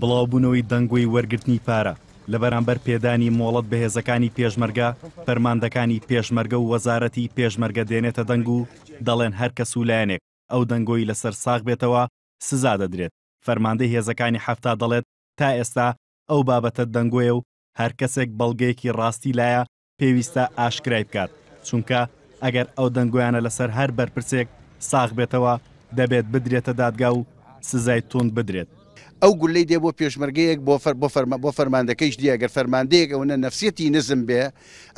بڵاوبوونەوەی دەنگۆی وەرگرتنی پارە لە بەرامبەر پێدانی مۆڵەت بە هێزەکانی پێشمەرگە، فەرماندەکانی پێشمەرگە و وەزارەتی پێشمەرگە دێنێتە دەنگ و دەڵێن هەر کەس و لایەنێک ئەو دەنگۆی لەسەر ساغ بێتەوە سزا دەدرێت، فەرماندەی هێزەکانی 70 دەڵێت تا ئێستا ئەو بابەتە دەنگۆیە و هەر کەسێک بەڵگەیەکی ڕاستی لایە پێویستە ئاشکرای بکات، چونکە ئەگەر ئەو دەنگۆیانە لەسەر هەر بەرپرسێک ساغ بێتەوە دەبێت بدرێتە دادگا و سزای توند بدرێت. ئەو گولەی دێ بۆ پێشمەرگەیەک بۆ فەر بۆ فەرما بۆ فەرماندەکەیش دێ ئەگەر فەرماندەیەک ئەوەنە نەفسیەتی نزم بێ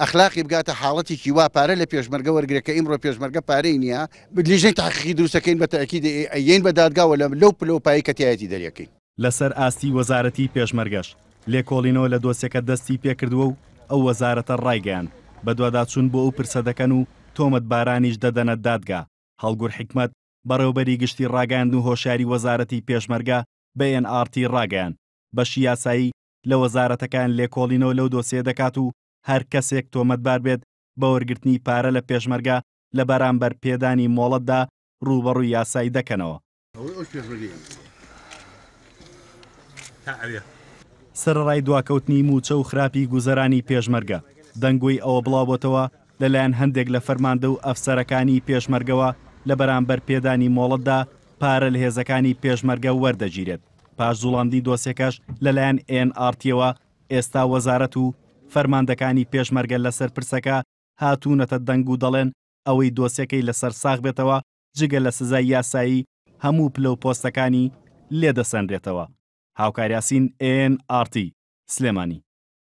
ئەخلاقی بگاتە حاڵەتێکی وا پارە لە پێشمەرگە وەرگرێ کە ئیمڕۆ پێشمەرگە پارەی نییە لیژنەی تەحقیقی دروست ئەکەین بە تەئکید ئەیەین بە دادگا و لە لەو پلە و پایەی کە تیایەتی دەریەکەین. لەسەر ئاستی وەزارەتی پێشمەرگەش، لێکۆڵینەوە لە دۆسیەکە دەستی پێکردووە و ئەو وەزارەتە ڕایگەیاند، بەدواداچوون بۆ ئەو پرسە دەکەن و تۆمەتبارانیش دەدەنە دادگا. هەڵگور حیکمەت، بەڕێوەبەری گشتی ڕاگەیاندن و هۆشیاری وەزارەتی پێشمەرگە بە ئێن ئاڕ تی ڕاگەیاند، بەشی یاسایی لە وەزارەتەکەیان لێکۆڵینەوە لەو دۆسیەیە دەکات و هەر کەسێک تۆمەتبار بێت بە وەرگرتنی پارە لە پێشمەرگە لە بەرامبەر پێدانی مۆڵەتدا ڕووبەڕووی یاسایی دەکەنەوە. سەرەڕای دواکەوتنی مووچە و خراپی گوزەرانی پێشمەرگە، دەنگۆی ئەوە بڵاوبۆتەوە لەلایەن هەندێک لە فەرماندە و ئەفسەرەکانی پێشمەرگەوە لە بەرامبەر پێدانی مۆڵەتدا پارە لە هێزەکانی پێشمەرگە وەردەگیرێت، پاش جوڵاندنی دۆسیەکەش لەلایەن ئێن ئاڕ تیەوە ئێستا وەزارەت و فەرماندەکانی پێشمەرگە لەسەر پرسەکە هاتوونەتە دەنگ و دەڵێن ئەوەی دۆسیەکەی لەسەر ساغ بێتەوە جگە لە سزای یاسایی هەموو پلە و پۆستەکانی لێ دەسەنرێتەوە. هاوکار یاسین، ئێن ئاڕ تی، سلێمانی.